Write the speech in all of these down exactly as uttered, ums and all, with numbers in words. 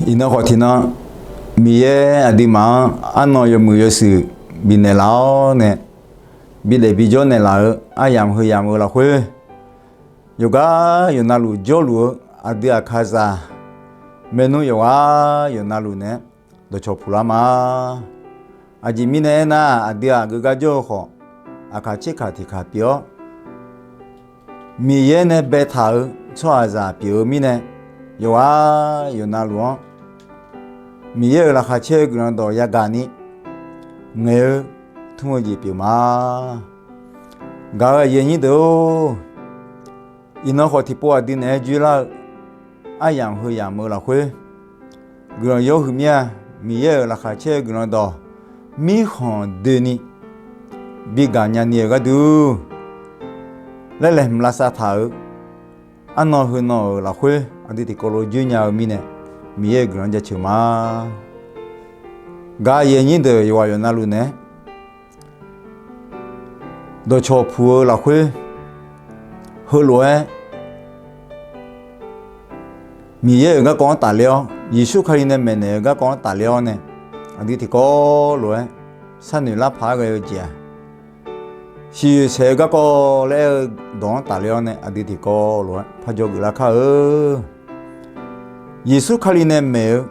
Iqnan khawf tiqnan, Miqyaer aqduimaf-anr arnan yawmuiq yawshuif bifnaeq laf-awr nae, bidaef bijawr naeqlaf-eu aryamq heu yamq-eu lafkhoer, yawqgar yawqnavluf jawrluf-eu aqdui aqkaqzaq maernmr yawqghaq yawqnavluf naeq-aer dawqcawq puq lar ma. Aqjeq mirnae aernar, aqdui-aq geugar jawr-eu khawf, aqkaq tserkaq tiqkaq pyeuf-awr, Miqyaer nae baetaq-eu tsawrhaqzaq pyeuf-eu mirnae, yawqghaq yawqnavluf-anr Miqyaer-euq laqkhaq caer-eu guiqlanq dawq yagaq ni ngaeq-eu tmr-eu jeq pyeuf ma. Gaq-euq aqyuif aqnyir deuq-or, iqnan khawf tiqpov aqdui naeq-aer joerlar-eu aryamq heu yamq-eu lafkhoer, guiqlanq yawhuiq mir-a. Miqyaer-euq laqkhaq caer-eu guiqlanq dawq mirkhanq doeni bi gaqnya ni-euq gharduq, laer laeqhmq lavsav taq-euq arnan heu nan-euq lafkhoer aqdui tiqkawv lof joer nya-eu mirnae, Miqyaer-euq guiqlanq jaceuq ma. Gaq-euq aqyuif aqnyir deuq yawqghaq yawqnavluf naeq-aer dawqcawq puq-eu lafkhoer, heulof-aer Miqyaer-euq garkawv-anr tafler-awr, Yeqsur Kali nae maeqnaeq-eu garkawv-anr tafler-awr nae, aqdui tiqkawv lof-aer sharnoeq lar paq-aer ghae-eu jeq-aq, siqyoeq saeq-eu garkawv laer aer-eu dawq-anr tafler-awr nae aqdui tiqkawv lof-aer par dzawgeuf lar kar-eu. Yeqsur Kali nae maeq-eu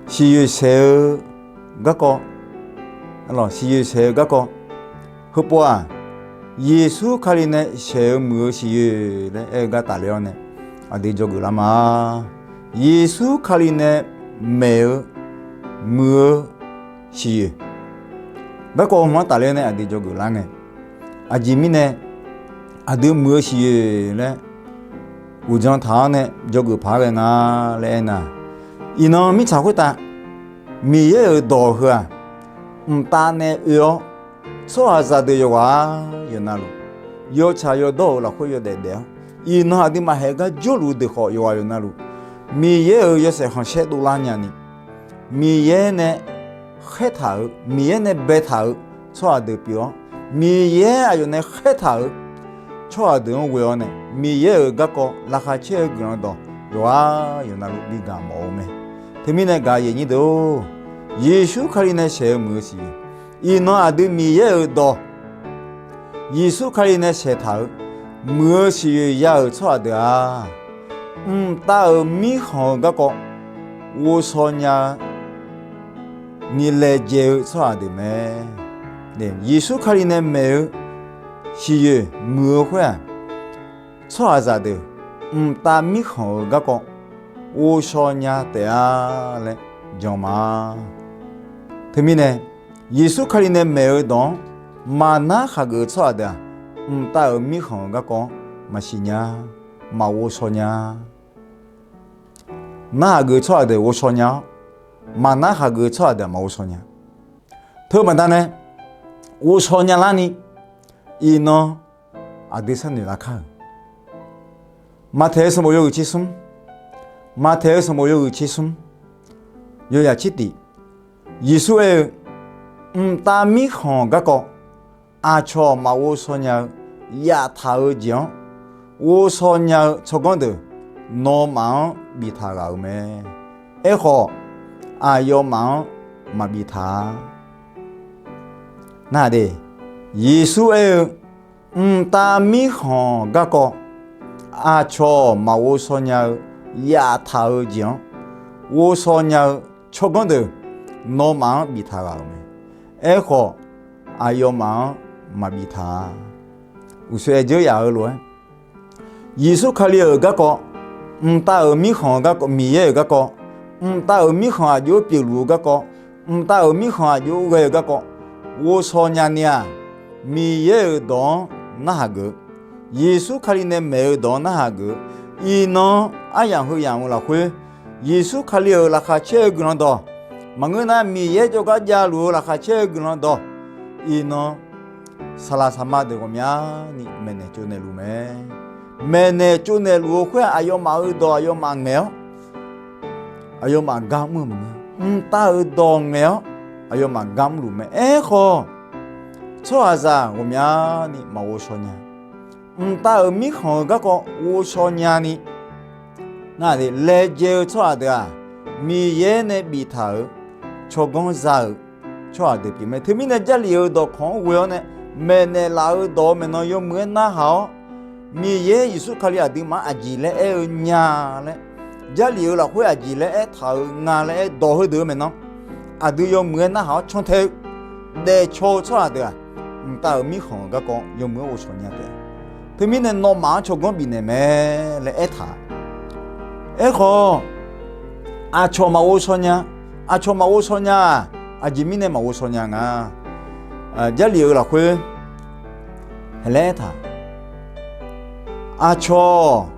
siqyoeq saeq-eu garkawv, siqyoeq saeq-eu garkawv, heupov-aq, Yeqsur Kali nae saeq-eu muiq-eu siqyoeq laer aer-eu gar tafler-awr nae aqdui dzawgeuf lar ma. Yeqsur Kali nae maeq-eu muiq-eu siqyoeq garkawv hmq-anr tafler-awr nae aqdui dzawgeuf lar ngae, aqjeq mirnae aqdui muiq-eu siqyoeq laer uqdzan taq-awr nae dzawgeuf paq-aer ghae nga laer aernar, iqnan mirtsaq khoertav Miqyaer-euq dawq heu-aq, mqtav nae oe-awr, tsawrhaqzaq deuq yawqghaq yawqnavluf, yawtsaq yawdawr-euq lafkhoer yawdaef daef-awr, iqnan aqduimaf haeq gar jawrluf-eu deuq khawf yawqghaq yawqnavluf, Miqyaer-euq yawshaef khanqsaer dovlar nya ni, Miqyaer nae khaertaq-euq, Miqyaer nae baetaq-euq tsawrhaq deuq pyeuf-awr, Miqyaer aqyawf nae khaertaq-euq tsawrhaq deuq-anr ghoe-awr nae, Miqyaer-euq garkawv laqkhaq caer-eu guiqlanq dawq yawqghaq yawqnavluf bi gaq mawf-eu mae. Teumirnae gaq-euq aqyuif aqnyir deuq-or, Yeqsur Kali nae saeq-eu muiq-eu siqyoeq, iqnan aqdui Miqyaer-euq dawq Yeqsur Kali nae saeqtaq-euq muiq-eu siqyoeq ya-euq tsawrhaq deuq-aq, mqtav-euq mirkhanq-eu garkawv ghovshaw nya-eu ni laejae-eu tsawrhaq deuq mae. Yeqsur Kali nae maeq-eu siqyoeq muiq-eu khoer-aq, tsawrhaqzaq deuq mqtav mirkhanq-eu garkawv ghovshaw nya taef-a laer jan ma. Teumirnae, Yeqsur Kali nae maeq-eu dawq-anr maqnar khaqgeuf-eu tsawrhaq deuq-aq, mqtav-euq mirkhanq-eu garkawv-anr maqsiq nya, maqghovshaw nya. Narhaq geuf-eu tsawrhaq deuq ghovshaw nya-awr, maqnar khaqgeuf-eu tsawrhaq deuq-aq maqghovshaw nya. Teubaqda nae ghovshaw nyalar ni, iqnan aqdui sharnoeq lar kar-euq, Maqtaeq-eu sanqbof yawhuiq tser smr, Maqtaeq-eu sanqbof yawhuiq tser smr, yawyaq tser tif, Yeqsur aer-eu, mqtav mirkhanq garkawv aqcawq maqghovshaw nya-eu yaftaq-eu jeq-anr ghovshaw nya-eu tsawrganr deuq nawmaf-anr biftaq ghaq-euq mae. Aerkhawf, aqyawfmaf-anr maqbiftaq-a. Nar-aq de, Yeqsur aer-eu, mqtav mirkhanq garkawv aqcawq maqghovshaw nya-eu yaftaq-eu jeq-anr ghovshaw nya-eu tsawrganr deuq nawmaf-anr biftaq ghaq-euq mae. Aerkhawf, aqyawfmaf-anr maqbiftaq-a. Uqshoe aerdzeur yaf-eu lof-aer, Yeqsur Kali-euq garkawv, mqtav-euq mirkhanq-eu garkawv, Miqyaer-euq garkawv, mqtav-euq mirkhanq aqjox-aer pyeufluf-eu garkawv, mqtav-euq mirkhanq aqjox-aer ghae-eu garkawv ghovshaw nyani-aq, Miqyaer-euq dawq-anr narhaq geuf-eu, Yeqsur Kali nae maeq-eu dawq-anr narhaq geuf-eu, iqnan aryamq heu yamq-eu lafkhoer, Yeqsur Kali-euq laqkhaq caer-eu guiqlanq dawq, maqngeur nar Miqyaer jawrgar javluf-eu laqkhaq caer-eu guiqlanq dawq, iqnan saqlaq saqma deuq ghawqmyani maeqnaeq tsovnaeqluf mae. Maeqnaeq tsovnaeqluf-eu khoer-aq, aqyawfmaf-euq dawq aqyawfmaf ngaeq-awr, aqyawfmaf gar mr-eu maqngeur. Mqtav-euq dawq ngaeq-awr, aqyawfmaf gar mrluf mae. Aerkhawf, tsawrhaqzaq ghawqmyani maqghovshaw nya. Mqtav-euq mirkhanq-eu garkawv ghovshaw nyani, Ngar laejae-eu tsawrhaq deuq-aq, Miqyaer nae biftaq-euq tsawrganr za-euq tsawrhaq deuq pyeuf mae. Teumirnae Jarlif-euq dawqkawq-anr ghoe-awr nae, maeqnaeq laf-euq dawq-eu maeqnan yawmuiq-aer narhaq-awr, Miqyaer Yeqsur Kali aqduimaf-anr aqjeq laer aer-eu nya laer, Jarlif-euq lafkhoer aqjeq laer aertaq-euq nga laer aer dawq heudeuq-eu maeqnan, aqdui yawmuiq-aer narhaq-awr cantae-eu daefcaw-eu tsawrhaq deuq-aq, mqtav-euq mirkhanq-euq garkawv yawmuiq-aer ghovshaw nya taef. Teumirnae nawmaf-anr tsawrganr bifnaeq mae laer aertaq. Aerkhawf, aqcawq maqghovshaw nya. Aqcawq maqghovshaw nya-aq, aqjeq mirnae maqghovshaw nya nga. Jarlif-euq lafkhoer haqlaer aertaq. Aqcawq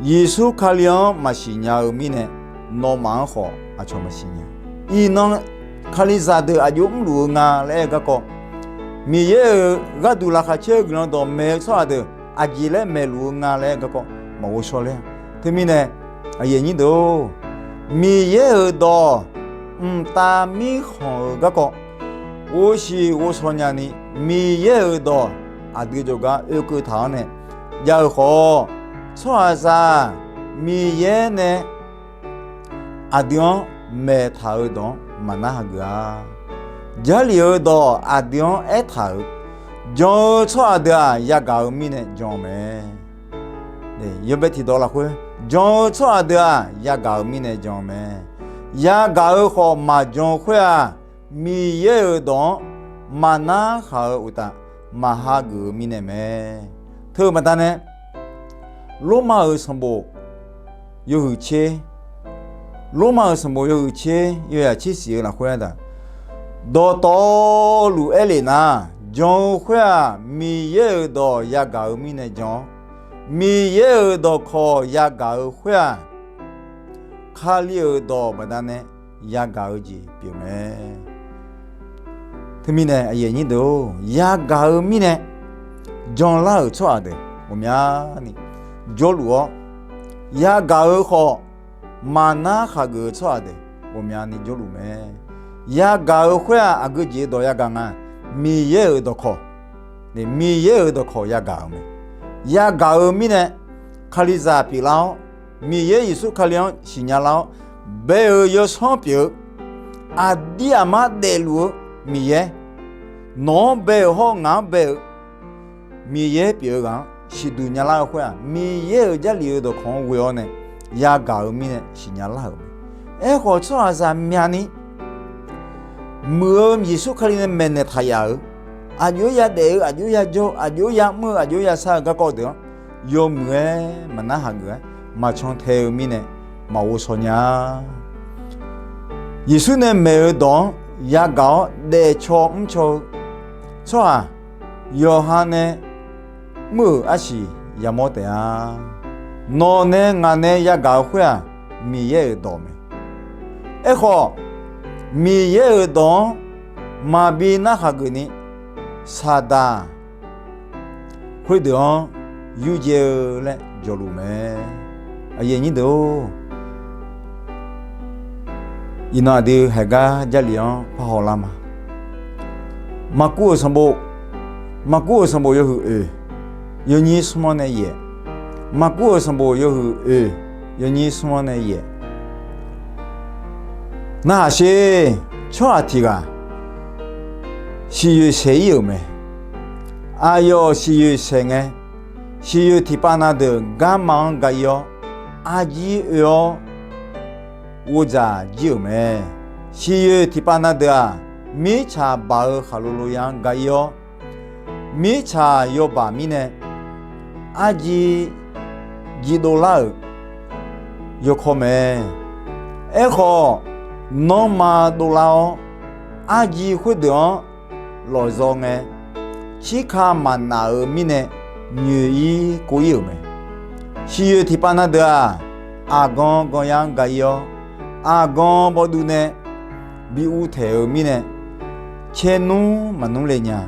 Yeqsur Kali-anr maqsiq nya-eu mirnae, nawmaf-anr khawf aqcawq maqsiq nya. Iqnan Kalizaq deuq aqjox mrluf-eu nga laer aer-eu garkawv, Miqyaer-euq gharduq laqkhaq caer-eu guiqlanq dawqmaeq-eu tsawrhaq deuq aqjeq laer maeqluf-eu nga laer aer-eu garkawv maqghovshaw ler-a. Teumirnae, aqyuif aqnyir deuq-or, Miqyaer-euq dawq mqtav mirkhanq-euq garkawv ghovshiq ghovshaw nyani, Miqyaer-euq dawq aqdui jawrgar oekeuv taq-awr nae jav-eu khawf, tsawrhaqzaq Miqyaer nae aqdui-anr maeqtaq-euq dawq-anr maqnar hageuf-a. Jarlif-euq dawq aqdui-anr aertaq-euq, jan-eu tsawrhaq deuq-aq yagaq-eu mirnae jan-eu mae. Yawbae tiqdawq lafkhoer, jan-eu tsawrhaq deuq-aq yagaq-eu mirnae jan-eu mae. Yagaq-eu khawf maqjan-eu khoer-aq, Miqyaer-euq dawq-anr maqnar khaq-eu uqtaf, maqhageuf-eu mirnae mae. Teu-eu baqdanae, Lormav-euq sanqbof yawhuiq tser, Lormav-euq sanqbof yawhuiq tser, yawzaq tser shif-eu lafkhoer aertaq, dawqtawvluf aerlef nar, jan-eu khoer-aq, Miqyaer-euq dawq yagaq-eu mirnae jan-awr, Miqyaer-euq dawqkawq yagaq-eu khoer-aq, Kali-euq dawq baqdanae yagaq-eu jeq pyeuf mae. Teumirnae, yagaq-eu mirnae janlar-euq tsawrhaq deuq ghawqmyani jawrluf-awr, yagaq-eu khawf maqnar khaqgeuf-eu tsawrhaq deuq ghawqmyani jawrluf mae. Yagaq-eu khoer-aq, aqgeu jeq-eu dawq yagaq nga. Miqyaer-euq dawqkawq, Miqyaer-euq dawqkawq yagaq-eu mae. Yagaq-eu mirnae, Kalizaq pyeuflar-awr, Miqyaer Yeqsur Kali-anr siqnya lar-awr, bae-euq yawsanr pyeuf-eu, aqdir aqmar daefluf-eu Miqyaer, nawq-anr bae-euq hawr ngaq-anr bae-euq Miqyaer pyeuf-eu ghaq-anr siqduq nyalar-eu khoer-aq, Miqyaer-euq Jarlif-eu dawqkawq-anr ghoe-awr nae yagaq-eu mirnae siqnya lar-euq mae. Aerkhawf, tsawrhaqzaq myavni muiq-eu Yeqsur Kali nae maeqnaeq taq yaf-euq, aqjox-aer yadaef-eu, aqjox-aer yajawr-eu, aqjox-aer yamr-eu, aqjox-aer yashar-eu garkawv deuq-anr yawmuiq-aer maqnar hageuf-aer maqcan tae-eu mirnae maqghovshaw nya. Yeqsur nae maeq-eu dawq-anr yagaq-awr daefcaw mrcaw-eu tsawrhaq yawqha nae mr-euq arsiq yamawr taef-a. Nawq nae ngaq nae yagaq-eu khoer-aq, Miqyaer-euq dawq mae. Aerkhawf, Miqyaer-euq dawq-anr maqbi narhaq geuf ni, Saqdaq khoerdeuq-anr yurdzae-eu laer jawqluf mae. Aqyuif aqnyir deuq-or, iqnan aqdui haiq gar Jarlif-anr parhaw lar ma. Maqkuv-euq sanqbof, Maqkuv-euq sanqbof yawhuiq oeq, yawnyir smr-anr nae yaef. Maqkuv-euq sanqbof yawhuiq oeq, yawnyir smr-anr nae yaef. Narhaq sher, tsawrhaq tiq ghaq siqyoeq saeq-ir-euq mae. Aqyawf siqyoeq saeq ngae, siqyoeq tiqpav na deuq garma-anr ga-ir-awr, arjir oe-awr ghovdzaq jir-euq mae. Siqyoeq tiqpav na deuq-aq, mirtsaq baq-eu khaqlo lo ya-anr ga-ir-awr, mirtsaq yawbaq mirnae arjir jir dovlar-euq yawkawr mae. Aerkhawf, nanrma dovlar-awr, arjir khoerdeuq-anr lawqzaw ngae, cirka maqnaf-euq mirnae nyoeq-ir kov-ir-euq mae. Siqyoeq tiqpav na deuq-aq, aqgan ganya-anr ga-ir-awr, aqgan bawduv nae bi uvtaeq-euq mirnae, caernmr maqnmr le nya.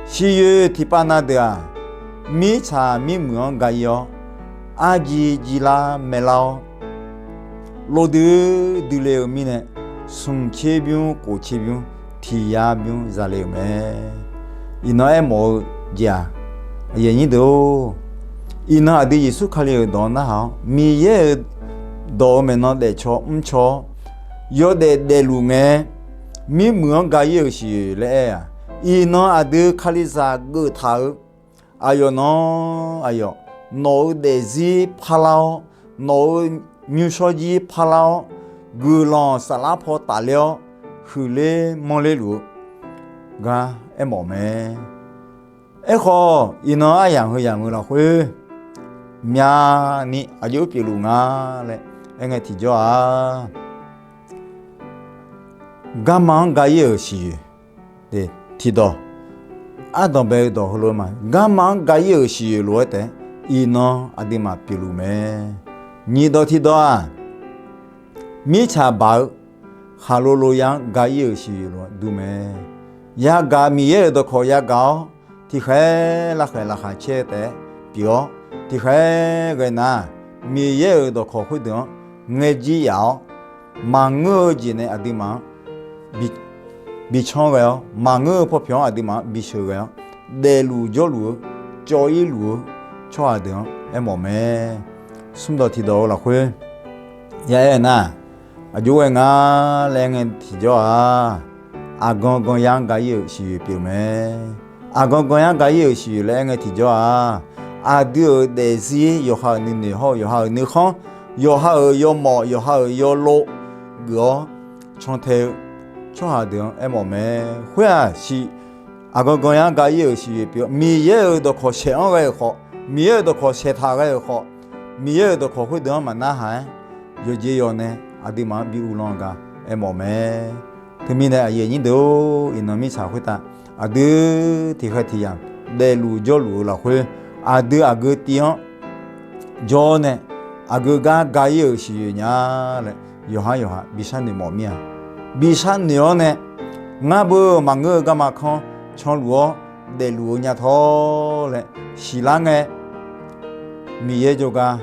Siqyoeq tiqpav na deuq-aq, mirtsaq mirmuiq-anr ga-ir-awr, arjir jir lar maelar-awr, lovdui duile-eu mirnae, smq tser bymr, kof tser bymr, tiq yar bymr zale-euq mae. Iqnan aermawf-eu jeq-aq, aqyuif aqnyir deuq-or, Iqnan aqdui Yeqsur Kali-euq dawq-anr narhaq-awr, Miqyaer-euq dawq-euq maeqnan daefcaw mrcaw-awr, yawdaef daefluf ngae, mirmuiq-anr ga-ir-euq siqyoeq laer aer-aq, iqnan aqdui Kalizaq geuftaq-eu aqyawf nan, aqyawf, nawq-euq daefzir parlar-awr, nawq-euq nymrshawr jir parlar-awr, guiqlanq saflar paw tafler-awr, huiqler manrler luf-eu gar aermawf mae. Aerkhawf, iqnan aryamq heu yamq-eu lafkhoer, myavni aqjox-aer pyeufluf nga laer aerngae tiqjawr-aq, garma-anr ga-ir-euq siqyoeq, tiqdawq, ardanqbae-eu dawq heulof-aer ma, garma-anr ga-ir-euq siqyoeq lof-aer taef-aer, iqnan aqduimaf pyeufluf mae. Nyiqdawq tiqdawq-aq, mirtsaq baq-eu khaqlo lo yar-anr ga-ir-euq siqyoeq lof-aer dur mae. Yagaq, Miqyaer-euq dawqkawq yagaq-awr, tiqkhaeq laqkhaeq laqkhaq caer-eu taef-aer pyeuf-awr, tiqkhaeq ghae nar, Miqyaer-euq dawqkawq khoerdeuq-anr ngaejir yaf-awr, maqngeur-eu jeq nae aqduimaf-anr bi canr ghae-awr, maqngeur-eu pawpyawq-anr aqduimaf-anr bisheuq ghae-awr, daefluf jawrluf-eu, cawv-ir luf-eu tsawrhaq deuq-anr aermawf mae. Smrdawq tiqdawq-eu lafkhoer ya aer nar, aqjox ghae nga laer aerngae tiqjawr-aq, aqgan gan yar-anr ga-ir-euq siqyoeq pyeuf mae. Aqgan gan yar-anr ga-ir-euq siqyoeq laer aerngae tiqjawr-aq, aqdui-euq daefzir, yawqha-euq nuinoeq hawr-eu yawqha-euq nuikhanr, yawqha-euq yawmawf, yawqha-euq yawlov geuf-awr cantae-eu tsawrhaq deuq-anr aermawf mae. Khoer-aq siq, aqgan gan yar-anr ga-ir-euq siqyoeq pyeuf-awr, Miqyaer-euq dawqkawq saeq-anr ghae-euq khawf, Miqyaer-euq dawqkawq saeqtaq ghae-euq khawf, Miqyaer-euq dawqkawq khoerdeuq-anr maqnarhaq-aer, yawqjeq yawq nae aqduimaf-anr bi uvlanr-eu gar aermawf mae. Teumirnae aqyuif aqnyir deuq-or, iqnan mirtsaq khoertav aqdui tiqkhaeq tiqyamq daefluf jawrluf-eu lafkhoer, aqdui aqgeu tiv-anr jawr-awr nae, aqgeu gar ga-ir-euq siqyoeq nya laer yawqhar yawqha bi sharnoeq mawf mir-a. Bi sharnoeq-awr nae, ngar beu maqngeur-eu garma kanr canluf-awr daefluf-eu nya tawr laer siqlar ngae, Miqyaer jawrgar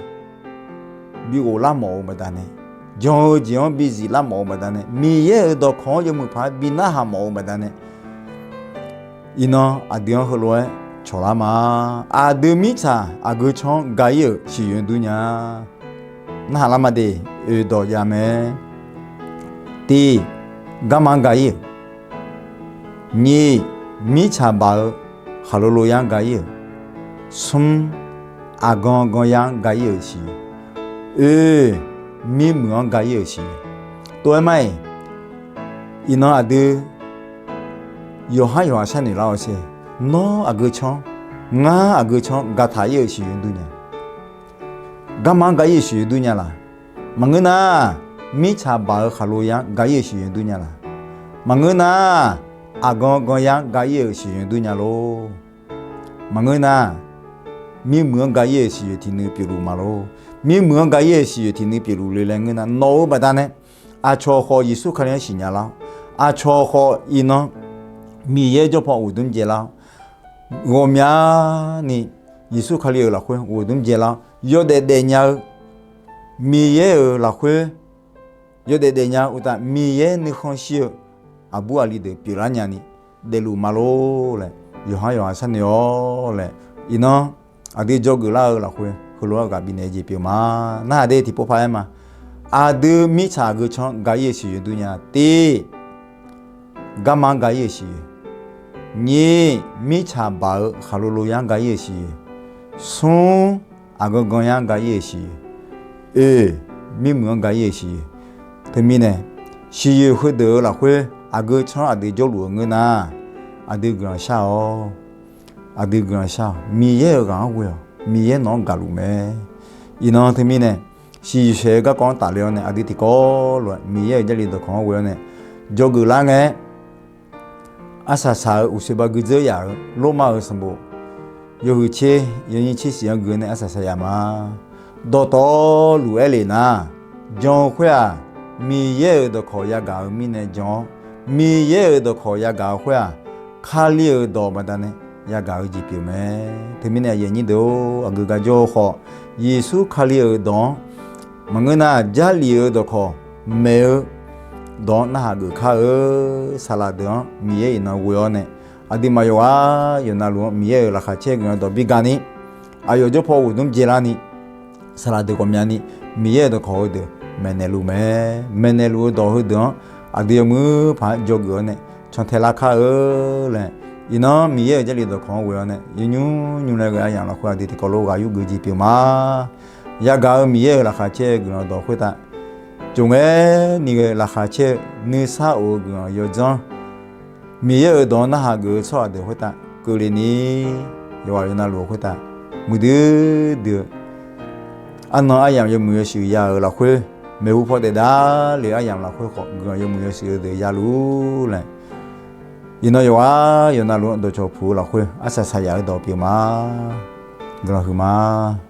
bi ghoflar mawf-eu baqdanae, jan-eu jeq-anr bi ziflar mawf-eu baqdanae, Miqyaer-euq dawqkawq-anr yawmuiq paq-aer bi narhaq mawf-eu baqdanae, iqnan aqdui-anr heulof-aer cawqlar ma. Aqdui mirtsaq aqgeu canr-anr ga-ir-euq siqyoeq dur nya. Narhaq lar ma de, oeq dawq jav mae. Tiq, garma-anr ga-ir-euq. Nyiq, mirtsaq baq-eu khaqlo lo yar-anr ga-ir-euq. Smr, aqgan gan yar-anr ga-ir-euq siq. Oe, mirmuiq-anr ga-ir-euq siq. Tov-aer mar-iq, iqnan aqdui yawqhar yawqha sharnoeq lar-awr sher. Nawr aqgeu canr, ngar aqgeu canr gataq-ir-euq siqyoeq dur nya. Garma-anr ga-ir-euq siqyoeq dur nya laq? Maqngeur nar, mirtsaq baq-eu khaqlo yar-anr ga-ir-euq siqyoeq dur nya laq? Maqngeur nar, aqgan gan yar-anr ga-ir-euq siqyoeq dur nya lor? Maqngeur nar, mirmuiq-anr ga-ir-euq siqyoeq tiqnuiv pyeufluf ma lor? Mirmuiq-anr ga-ir-euq siqyoeq tiqnuiv pyeufluf le laer ngeur nar, nawq-euq baqdanae aqcawq khawf Yeqsur Kali-anr siqnya lar-awr, aqcawq khawf iqnan Miqyaer jawr paw ghof dmr jae lar-awr, ghawqmyani Yeqsur Kali-euq lafkhoer ghof dmr jae lar-awr, yawdaef daefnya-eu Miqyaer-euq lafkhoer yawdaef daefnya-eu uqtaf, Miqyaer nuikhanr shir-eu aqbur aqli deuq pyeuflar nyani daefluf ma lor laer yawqhar yawqha sharnoeq-awr laer, iqnan aqdui dzawgeuf lar-eu lafkhoer heulof-aer ghaq bifnaeq-eu jeq pyeuf ma. Narhaq de tiqpov paq-aer ma. Aqdui mirtsaq aqgeu canr ga-ir-euq siqyoeq dur nya. Tiq, garma-anr ga-ir-euq siqyoeq. Nyiq, mirtsaq baq-eu khaqlo lo yar-anr ga-ir-euq siqyoeq. Smr, aqgan gan yar-anr ga-ir-euq siqyoeq. Oe, mirmuiq-anr ga-ir-euq siqyoeq. Teumirnae siqyoeq heudeuq-eu lafkhoer aqgeu canr aqdui jawrluf-eu ngeur nar, aqdui guiqlanq shar-awq. Aqdui guiqlanq shar-awq. Miqyaer-euq ghaq-anr ghoe-awq. Miqyaer nawq-anr gaqluf mae. Iqnan teumirnae siqyoeq saeq-eu garkawv-anr tafle-awr nae aqdui tiqkawv lof-aer Miqyaer-euq Jarlif dawqkawq-anr ghoe-awr nae dzawgeuf lar ngae, arsaq saq-euq uqshoe ba gui dzeur yaf-euq Lormav-euq sanqbof yawhuiq tser yawnyir tser shif-anr gui-awr nae arsaq saq yaf ma. Dawqtawvluf aer lef nar, jan-eu khoer-aq, Miqyaer-euq dawqkawq yagaq-eu mirnae jan-awr, Miqyaer-euq dawqkawq yagaq-eu khoer-aq, Kali-euq dawq baqdanae yagaq-eu jeq pyeuf mae. Teumirnae aqyuif aqnyir deuq-or, aqgeu gar jawr-eu khawf, Yeqsur Kali-euq dawq-anr maqngeur nar, Jarlif-euq dawqkawq maeq-eu dawq-anr narhaq geuf kar-eu saqlaq deuq-anr Miqyaer iqnan ghoe-awr nae, aqduimaf yawqghaq yawqnavluf-anr Miqyaer-euq laqkhaq caer guiqlanq dawq bi gaq ni, aqyawf jawr paw ghof dmr byaev larni, saqlaq deuq ghawqmyani, Miqyaer-euq dawqkawq heudeuq maeqnaeq luf mae. Maeqnaeq luf-eu dawq heudeuq-anr aqdui yawmuiq paq-aer dzawgeuf-awr nae cantae lar kar-eu laer, iqnan Miqyaer-euq Jarlif dawqkawq-anr ghoe-awr nae yawnymr nymr laer ghae aryamq lafkhoer aqdui tiqkawv lof ghaq yur geuf jeq pyeuf ma. Yagaq-eu Miqyaer-euq laqkhaq caer-eu guiqlanq dawq khoertav, jov ngae ni ghae laqkhaq caer-eu nuisar of-eu guiqlanq yawdzanr, Miqyaer-euq dawq-anr narhaq geuf-eu tsawrhaq deuq khoertav keuvle ni, yawqghaq yawqnavluf khoertav muiqdui dui-eu, arnan aryamq yawmuiq yawshuif ya-euq lafkhoer, maeqhu paw taef davle-eu aryamq lafkhoer khawf guiqlanq yawmuiq yawshuif-eu deuq ya luf laer, iqnan yawqghaq yawqnavluf-anr dawqcawq puq-eu lafkhoer arsaq saqyaf-eu dawq pyeuf ma. Guiqlanq huiq ma.